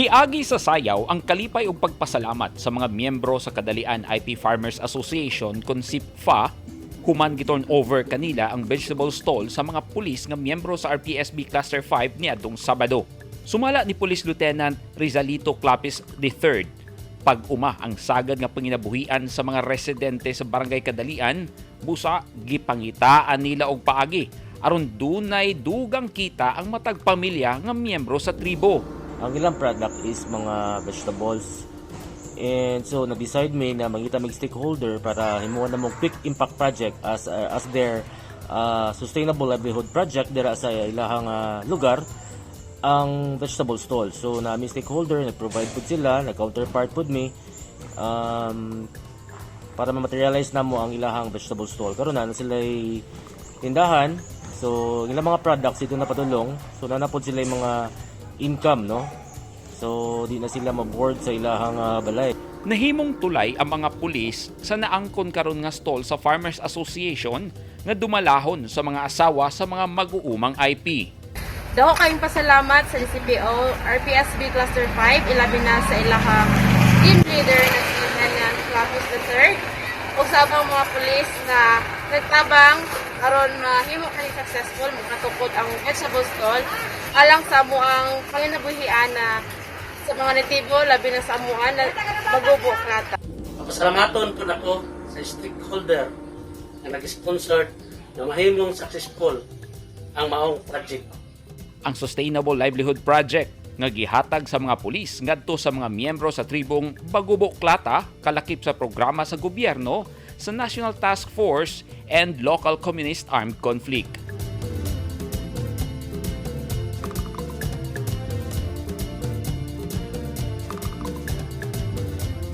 Giagi sa sayaw ang kalipay ug pagpasalamat sa mga miyembro sa Kadalian IP Farmers Association kon SIPFA human giturn over kanila ang vegetable stall sa mga pulis nga miyembro sa RPSB Cluster 5 niadtong Sabado. Sumala ni Police Lieutenant Rizalito Clapis III, pag-uma ang sagad nga panginabuhian sa mga residente sa Barangay Kadalian, busa gipangitaan nila og paagi aron dunay dugang kita ang matag pamilya nga miyembro sa tribo. Ang ilang product is mga vegetables. And so nag-decide mi na mangita mig stakeholder para himuon namo quick impact project as their sustainable livelihood project dira sa ilahang lugar, ang vegetable stall. So naa mi stakeholder, nag-provide pud sila, nag-counterpart pud mi para ma-materialize namo ang ilahang vegetable stall. Karon na sila tindahan. So ilang mga products dito na padulong. So naa na pud sila yung mga income, no? So di na sila ma-bored sa ilahang balay. Nahimong tulay ang mga pulis sa naangkon karon nga stall sa Farmers Association nga dumalahon sa mga asawa sa mga mag-uumang IP. Dako kayong pasalamat sa CPO RPSB Cluster 5, ilabi na sa ilahang team leader na si Henan Clapis III ug sa ubang mga pulis na nagtabang aron mahimo kani successful, makatukod ang vegetable stall alang sa amoang panginabuhian na sa mga natibo, labi na sa amuan na Bagobo Klata. Papasalamaton po nako sa stakeholder na nag-sponsor na mahimong successful ang maong project. Ang Sustainable Livelihood Project nga gihatag sa mga pulis ngadto sa mga miyembro sa tribong Bagobo Klata kalakip sa programa sa gobyerno sa National Task Force and Local Communist Armed Conflict.